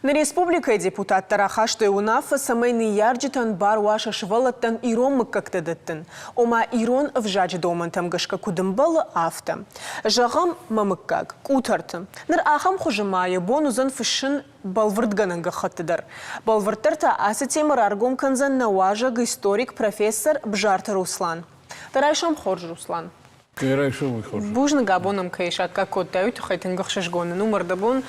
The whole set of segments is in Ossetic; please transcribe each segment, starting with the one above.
Нӕ республикӕйы депутаттӕ рахастой уынаффӕ, цӕмӕй ныййарджытӕн бар уа сӕ сывӕллӕттӕн ирон мыггӕгтӕ дӕттын, ома ирон ӕвзаджы домӕнтӕм гӕсгӕ куыд ӕмбӕлы, афтӕ. Зӕгъӕм, мӕ мыггаг, Къутӕрты. Ныр ахӕм хуызы ма йӕ бон уыдзӕн фыссын бӕлвырдгӕнӕн гӕххӕтты дӕр. Бӕлвырддӕр та ацы темӕ раргом кӕндзӕн нӕ уазӕг историк, профессор Бзарты Руслан. Дӕ райсом хорз, Руслан. Бузныг, абон ӕм кӕй саккаг кодтай, уый тыххӕй тынг ӕхсызгон нын у. Мӕрдӕбон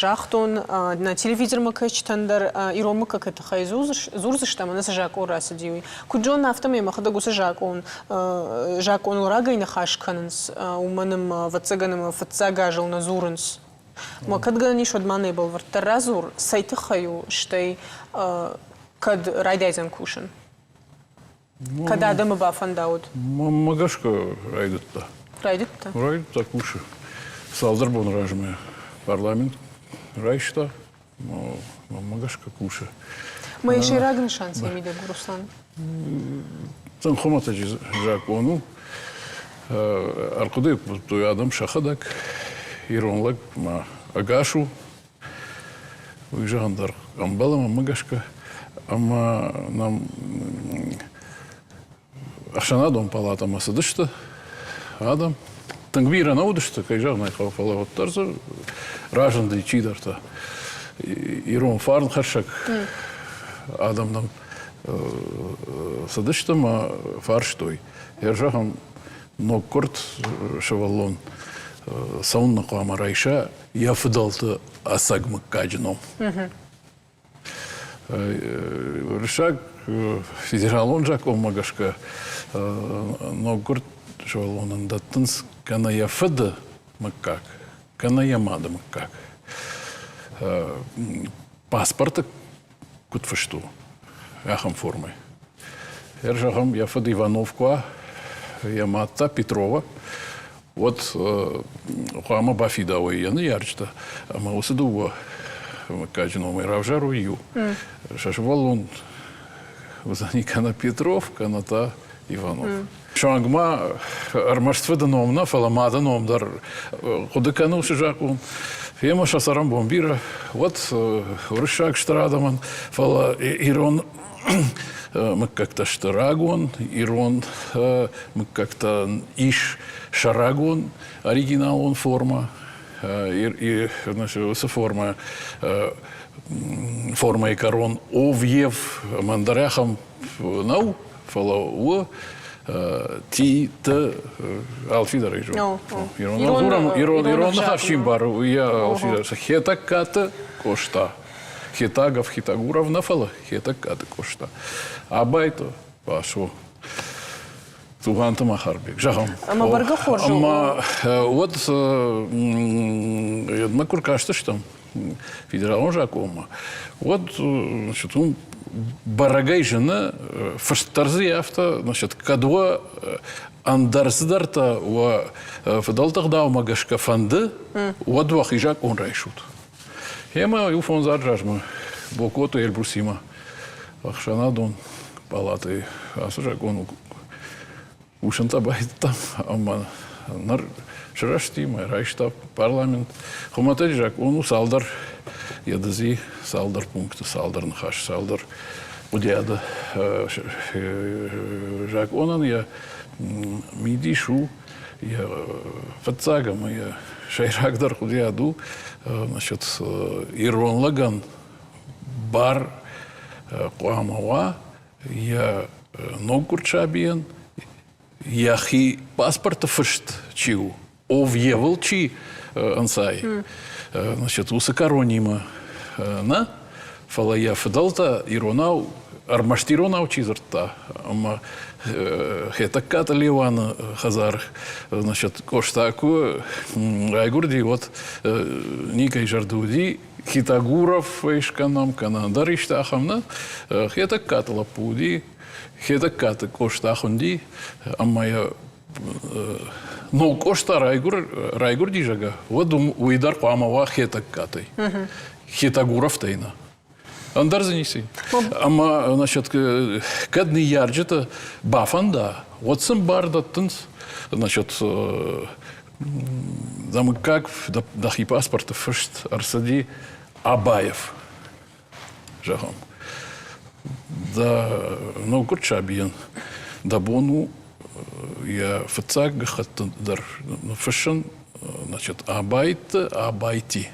загътон нӕ телевизормӕ кӕсджытӕн дӕр ирон мыггӕгты тыххӕй дзурдзыстӕм, ӕнӕ цы закъон рацыди, уый. Куыд зонын, афтӕмӕй мӕхӕдӕг уыцы закъон закъоныл рагӕй ныхас кӕнынц, уымӕн ӕмӕ, ӕвӕццӕгӕн, ӕмӕ фыццаг азыл нӕ дзурынц. Ма кӕд гӕнӕн ис, уӕд ма нӕ бӕлвырддӕр радзур, цӕй тыххӕй у, стӕй кӕд райдайдзӕн кусын? Кӕд адӕмы бафӕндӕуыд? Мӕнмӕ гӕсгӕ райдыдта. Райдыдта? Райдыдта, кусы. Цалдӕр боны размӕ парламент райста, мӕнмӕ гӕсгӕ кусы. Мӕ сӕйраг нысан цӕй мидӕг у, Руслан? Тынг хуымӕтӕджы закъон у. Ӕрхъуыды кодтой адӕм сӕхӕдӕг. Ирон лӕг ма ӕгас у. Уый зӕгъын дӕр ӕмбӕлы мӕнмӕ гӕсгӕ. Ӕмӕ нӕм ӕхсӕнадон палатӕмӕ цыдысты адӕм. Тынг бирӕ нӕ уыдысты, кӕй зӕгъын ӕй хъӕуы, фӕлӕ уӕддӕр дзы разынди чидӕртӕ. Ирон фарнхӕссӕг адӕм нӕм цыдысты ӕмӕ фарстой. Йӕ зӕгъӕм, ноггуырд сывӕллон цӕуыннӕ хъуамӕ райса йӕ фыдӕлты ӕцӕг мыггаджы ном. Уырыссаг федералон закъонмӕ гӕсгӕ ноггуырд сывӕллонӕн дӕттынц кӕнӕ йӕ фыды мыггаг, кӕнӕ йӕ мады мыггаг. Паспорты куыд фыст у, ахӕм формӕ. Зӕгъӕм, йӕ фыд Иванов куы уа, йӕ мад та Петрова, уӕд хъуамӕ бафидауой йӕ ныййарджытӕ ӕмӕ уыцы дыууӕ мыггаджы номӕй равзарой иу. Сӕ сывӕллон уыдзӕни кӕнӕ Петров, кӕнӕ та Иванов. Суанг ма ӕрмӕст фыды ном нӕ, фӕлӕ мады ном дӕр хъуыды кӕны уыцы закъон. Фемӕ сӕ цӕрӕнбон бирӕ, уӕд уырыссаг стыр адӕмӕн, фӕлӕ ирон мыггӕгтӕ сты рагон, ирон мыггӕгтӕн ис сӕ рагон оригиналон формӕ. Уыцы формӕ формӕйы кӕрон ов-ев ӕмӕ ӕндӕр ахӕм нӕу, фӕлӕ у ти т алчидӕр ӕй зоны. Ирон ирон ныхас чи мбары, уый алчидӕр. Хетӕгкаты Къоста. Хетагов, Хетагуров нӕ, фӕлӕ Хетӕгкаты Къоста. Абайты Васо. Тугъанты Махарбег, зӕгъӕм. Ӕмӕ бӕргӕ хорз у. Ӕмӕ уӕд мӕ куы ркастыстӕм федералон закъонмӕ, уӕд значит, уым бӕрӕгӕй зыны, фыст дӕр дзы афтӕ, значит, кӕд уӕ ӕндӕр цыдӕртӕ уӕ фыдӕлты ӕгъдаумӕ гӕсгӕ фӕнды, уӕд уӕхи закъон райсут. Гъемӕ иу фондз азы размӕ Бокоты Эльбрусимӕ ӕхсӕнадон палатӕйы ацы закъон кусынтӕ байдыдтам ӕмӕ ныр сырӕзти мӕ райста парламент. Хуымӕтӕджы закъон у цалдӕр йӕ цалдӕр пункты, цалдӕр ныхас, цалдӕр хъуыдыйады. Закъонӕн йӕ мидис у йӕ фыццаг ӕмӕ йӕ сӕйрагдӕр хъуыдыйад у, значит, ирон лӕгӕн бар хъуамӕ уа йӕ ноггуырд сабийӕн йӕхи паспорты фыст чи у, ОВЕВыл чи ӕнцайы, значит, уыцы кӕронимӕ нӕ, фӕлӕ йӕ фыдӕлтӕ иронау, ӕрмӕст иронау чи дзырдта, ӕмӕ Хетӕгкаты Леуаны хӕдзар, значит, Къоста куы райгуырди, уӕд никӕй зӕрды уыди Хитагуров скӕнӕм, кӕнӕ ӕндӕр исты ахӕм нӕ. Хетӕгкаты лӕппу уыди, Хетӕгкаты Къоста хуынди, ӕмӕ йӕ ног Къоста райгуырди, зӕгъгӕ, уӕд уый дӕр хъуамӕ уа Хетӕгкатӕй. Хетагуровтӕй нӕ. Ӕндӕр дзы ницы. Ӕмӕ, значит, кӕд ныййарджыты бафӕнда, уӕд сын бар дӕттынц, значит, дӕ мыггаг дӕхи паспорты фыст ӕрцыди. Абаев, зӕгъӕм. Дӕ ноггуырд сабийӕн дӕ бон у йӕ фыццаг гӕххӕтты дӕр ныффыссын, значит, Абайты Абайти.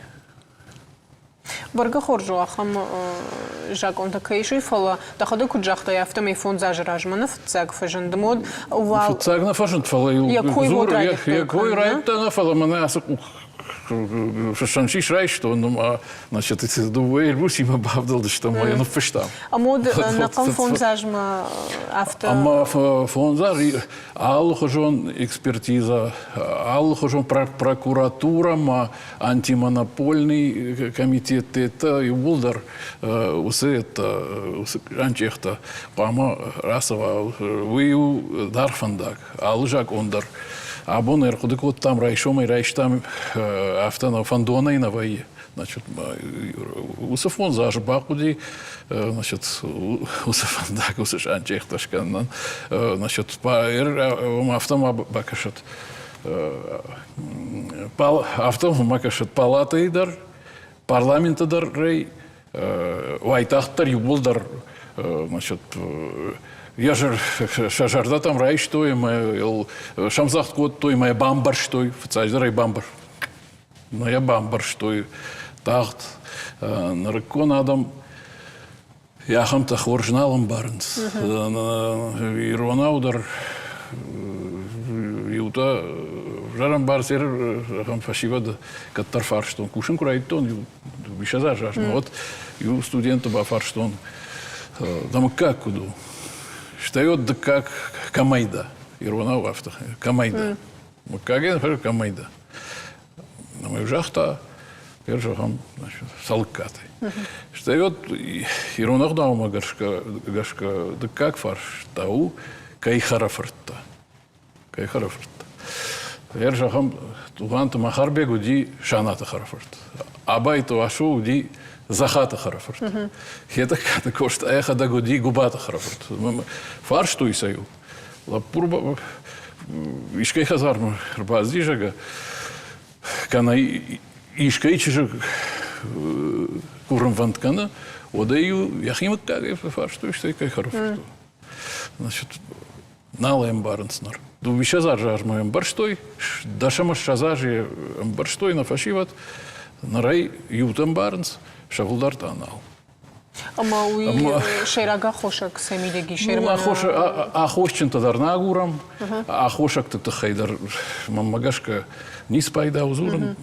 Бӕргӕ хорз у ахӕм закъонтӕ кӕй ис, уый, фӕлӕ дӕхӕдӕг куыд загътай, афтӕмӕй 5 азы размӕ нӕ фыццаг фӕзынд мод. Фыццаг нӕ фӕзынд, фӕлӕ йӕ кой вот райдыдтой. Йӕ кой райдыдта нӕ, фӕлӕ мӕнӕ ацы къух фыссӕн сис райстон ӕмӕ значит, дыууӕ Эльбрусимӕ бавдӕлдыстӕм ӕмӕ йӕ ныффыстам. Ӕмод нӕхъӕн 5 азмӕ афтӕ. Ӕмӕ 5 азы алыхуызон экспертиза, алыхуызон прокуратура антимонопольный комитеттӕ иууылдӕр уыцы уыцы ранчъехтӕ хъуамӕ рацӕуа. Уый у даргъ фӕндаг, алы закъон дӕр. Абон ӕрхъуыды кодтам, райсомӕй райстам, афтӕ нӕ фӕндонӕй нӕ вӕййы. Значит, уыцы 5 азы бахъуыди, значит, уыцы фӕндаг, уыцы санчъехтӕ скӕнынӕн. Значит, афтӕ ма бакӕсӕд афтӕ ма кӕсӕд палатӕйы дӕр, парламенты дӕр уайтагъддӕр иууылдӕр значит, йӕ сӕ зӕрдӕтӕм райстой ӕмӕ йыл сӕмдзӕгъд кодтой ӕмӕ йӕ бамбӕрстой, фыццаджыдӕр ӕй нӕ йӕ бамбӕрстой тагъд. Нырыккон адӕм ахӕмтӕ хорз нал ӕмбарынц. Иронау дӕр иутӕ зӕрӕмбарц ахӕм фӕсивӕды кӕддӕр фарстон. Кусын куы райдыдтон, иу 20 азы размӕ, уӕд иу студенты бафарстон, дӕ мыггаг куыд у? Стӕй уӕд дыккаг кӕмӕй дӕ? Иронау афтӕ, кӕмӕй дӕ? Мыггагӕн кӕмӕй дӕ? Ӕмӕ загъта, зӕгъӕм, Цӕлыккатӕй. Стӕй вот ирон ӕгъдаумӕ гӕсгӕ дыккаг фарста у, кӕй хӕрӕфырттӕ. Кӕй хӕрӕфырттӕ. Гъер зӕгъӕм, Тугъанты Махарбег уыди Санаты хӕрӕфырт. Абайты Уасо уыди Захаты хӕрӕфырт. Хетӕгкаты Къоста йӕхӕдӕг уыди Гуыбаты хӕрӕфырт. Фарстой сӕ иу. Лӕппу искӕй хӕдзармӕ ӕрбацыди, зӕгъгӕ, кӕнӕ искӕй чызг курынвӕнд кӕны, уӕд ӕй-иу йӕхи мыггагӕй фӕфарстой, стӕй кӕй хӕрӕфырт у. Значит, нал ӕмбарынц ныр. 22 азы размӕ ӕмбӕрстой, 10 ӕмӕ 20 азы ӕмбӕрстой нӕ фӕсивӕд, ныр ӕй иутӕ ӕмбарынц, сӕ фылдӕр та нал. Ӕмӕ уый сӕйраг аххосаг цӕй мидӕг ис? Аххосджынтӕ дӕр нӕ агурӕм. Аххосӕгты тыххӕй дӕр, мӕнмӕ гӕсгӕ, ницы пайда у дзурын.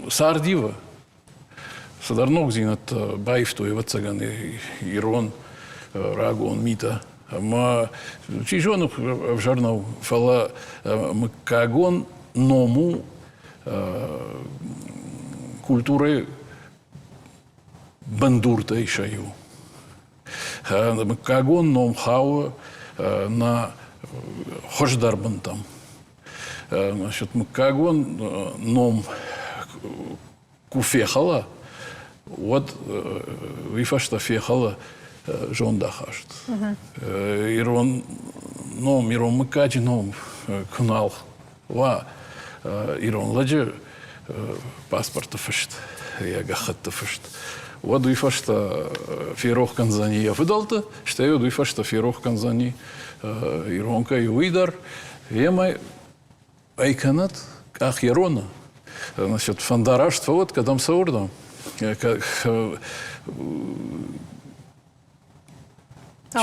Цард ивы. Цыдӕр ногдзинӕдтӕ баивтой, ӕвӕццӕгӕн, ирон рагон митӕ. Ӕмӕ, чи зоны, ӕвзӕр нӕу, фӕлӕ мыггагон ном у культурӕйы бындуртӕй сӕ иу. Мыггагон ном хауы нӕ хуыздӕр бынтӕм. Значит, мыггагон ном куы фехӕла, уӕд уый фӕстӕ фехӕлы зондахаст. Ирон ном, ирон мыггаджы ном куы нал уа ирон лӕджы паспорты фыст, йӕ гӕххӕтты фыст, уӕд уый фӕстӕ ферох кӕндзӕни йӕ фыдӕлты, стӕй уӕд уый фӕстӕ ферох кӕндзӕни ирон кӕй уый дӕр. Емӕ ӕй кӕнӕд къах йӕ роны. Значит, фӕндараст фӕуӕд, кӕдӕм цӕуырдӕм.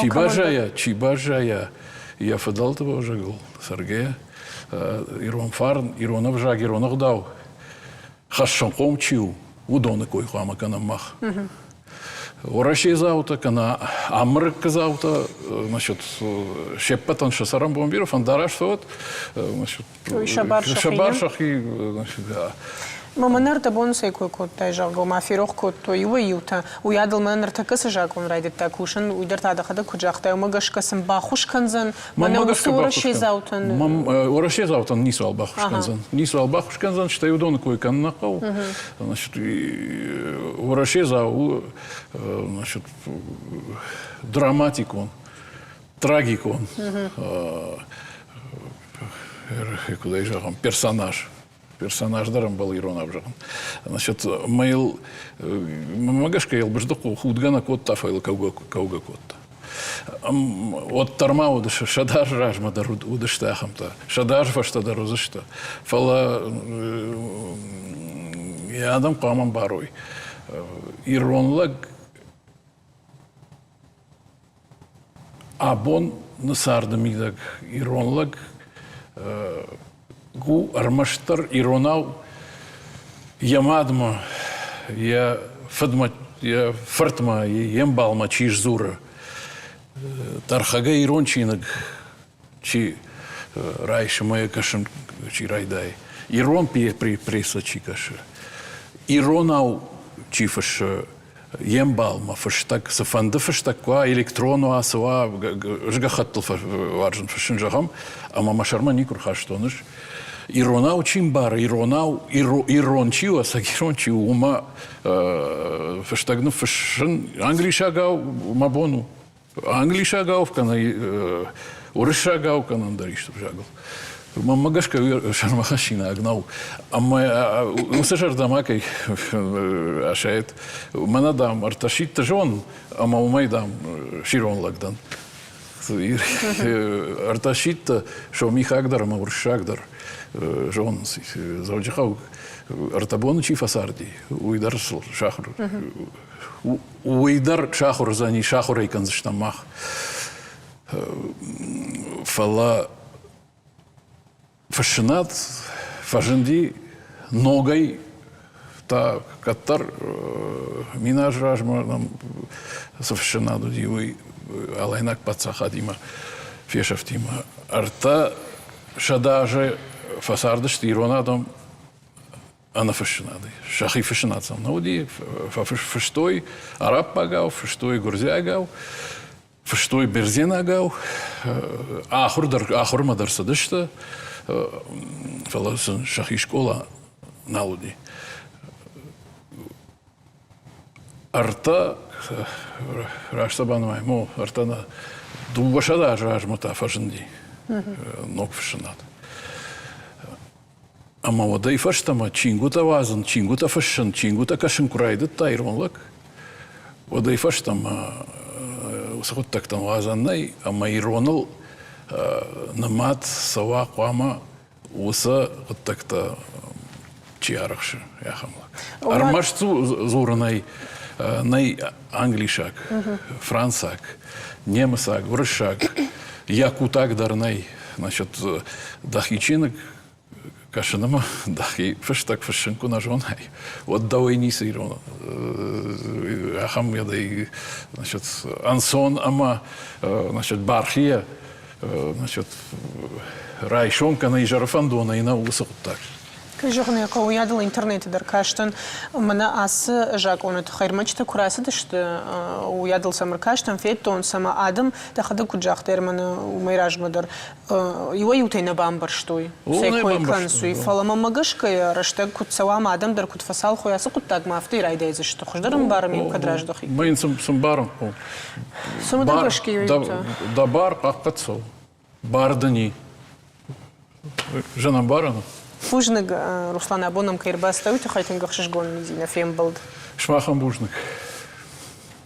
Чи баззайа, чи баззайа йӕ фыдӕлты ӕвзагыл цӕргӕйӕ, ирон фарн, ирон ӕвзаг, ирон ӕгъдау хӕссынхъом чи у, уыдоны кой хъуамӕ кӕнӕм мах. Уӕрӕседзаутӕ кӕнӕ амырыккыдзаутӕ, значит, се ппӕтӕн сӕ цӕрӕнбон бирӕ фӕндараст фӕуӕд, значит, Сӕ бар сӕхи, да. Мӕ нӕрдӕбон цӕй кой кодтай, зӕгъгӕ, ма ферох кодтой иуӕй-иутӕ. Уыйадыл мӕ ныртӕккӕ цы закъон райдыдта кусын, уый дӕр та дӕхӕдӕг куыд загътай, уымӕ гӕсгӕ сын баххуыс кӕндзӕн. Мӕнӕ уыцы уӕрӕседзаутӕн. Уӕрӕседзаутӕн ницуал баххуыс кӕндзӕн. Ницуал баххуыс кӕндзӕн, стӕй уыдоны кой кӕнын нӕ хъӕуы. Значит, уӕрӕседзау у значит, драматикон трагикон, куыд ӕй зӕгъӕм, персонаж. Персонаж дӕр ӕмбӕлы иронау зӕгъын. Значит, мӕ мӕ гӕсгӕ Елбыздыхъо худгӕ нӕ кодта, фӕлӕ кӕугӕ кодта. Уӕддӕр ма уыдысты, 100 азы размӕ дӕр уыдысты ахӕмтӕ, 100 азы фӕстӕ дӕр уыдзысты. Фӕлӕ йӕ адӕм хъуамӕ ӕмбарой, ирон лӕг Абоны царды мидӕг ирон лӕг у ӕрмӕстдӕр иронау йӕ мадмӕ, йӕ фыдмӕ, йӕ фыртмӕ, йе мбалмӕ чи сдзуры, тӕрхӕгӕй ирон чиныг чи райсы мӕ йӕ кӕсын чи райдайы, ирон прессӕ чи кӕсы, иронау чи фыссы, йе мбалмӕ фыстӕг, цыфӕнды фыстӕг куы уа, электрон уа, цы уа, гӕххӕттыл уарзын фыссын, зӕгъӕм, ӕмӕ мӕ сӕрмӕ никуы рхастон ӕз. Иронау чи мбары, иронау, ирон чи у, ӕцӕг ирон чи у, уымӕ фыстӕг ныффыссын англисагау мӕ бон у. Англисагау кӕнӕ уырыссагау кӕнӕ ӕндӕр исты ӕвзагыл. Мӕнмӕ гӕсгӕ сӕрмӕхӕссинаг нӕу. Ӕмӕ уыцы зӕрдӕмӕ кӕй асайд, мӕнӕ, дам, ӕртӕ сидты зон, ӕмӕ уымӕй, дам, сирон лӕг дӕн. Ӕртӕ сидты сомихаг дӕр ӕмӕ уырыссаг дӕр зонынц. Дзӕуджыхъӕу ӕртӕ боны чи фӕцарди, уый дӕр сахуыр Уый дӕр сахуыр уыдзӕни, сахуыр ӕй кӕндзыстӕм мах. Фӕлӕ фыссынад фӕзынди ногӕй та кӕддӕр 1000 азы размӕ нӕм цы фыссынад уыди, уый алайнаг паддзахадимӕ фесӕфтимӕ. 300 азы фӕцардысты ирон адӕм ӕнӕфыссынадӕй. Сӕхи фыссынад сӕм нӕ уыди, фыстой араббагау, фыстой гуырдзиагау, фыстой бердзенагау, ахуыр дӕр, ахуырмӕ дӕр цыдысты, фӕлӕ сын сӕхи скъола нал уыди. Ӕртӕ, раст банымайӕм, о, ӕртӕ нӕ, 200 азы размӕ та фӕзынди ног фыссынад. Ӕмӕ уӕдӕй фӕстӕмӕ чингуытӕ уадзын, чингуытӕ фыссын, чингуытӕ кӕсын куы райдыдта ирон лӕг, уӕдӕй фӕстӕмӕ уыцы хъуыддӕгтӕн уадзӕн нӕй, ӕмӕ ироныл нымад цӕуа хъуамӕ уыцы хъуыддӕгтӕ чи арӕхсы, ахӕм лӕг. Ӕрмӕст дзурынӕй нӕй англисаг, францаг, немыцаг, уырыссаг, якутаг дӕр нӕй. Значит, дӕхи чиныг кӕсын ӕмӕ дӕхи фыстӕг фыссын куы нӕ зонай, уӕд дӕуӕй ницы ирон ахӕм йӕдӕй, значит, ӕнцон ӕмӕ, значит, бархийӕ, значит, райсом кӕнӕ изӕры фӕндонӕй нӕу уыцы хъуыддаг. Кӕй зӕгъын ӕй хъӕуы, уыйадыл интернеты дӕр кастӕн. Мӕнӕ ацы закъоны тыххӕй ӕрмӕджытӕ куы рацыдысты, уыйадыл сӕм ӕркастӕн, федтон сӕ ӕмӕ адӕм, дӕхӕдӕг куыд загътай, ӕрмӕны уымӕй размӕ дӕр иуӕй-иутӕй нӕ бамбӕрстой, сӕ кой кӕнынц, уый. Фӕлӕ мӕнмӕ гӕсгӕ, рӕстӕг куыд цӕуа ӕмӕ адӕм дӕр куыд фӕцалх уой ацы хъуыддагмӕ, афтӕ райдайдзысты. Хуыздӕр ӕмбарӕм иу кӕд раздӕхи. Мӕ йын цы мбарын хъӕуы? Цымыдӕ гӕсгӕ иуӕй-иутӕ. Дӕ бар хъахъхъӕд цӕуы. Бар дын и. Зынӕмбарӕн у. Бузныг, Руслан, абон нӕм кӕй ӕрбацыдтӕ, уый тыххӕй тынг ӕхсызгон уыди нӕ фембӕлд. Сымахӕн бузныг.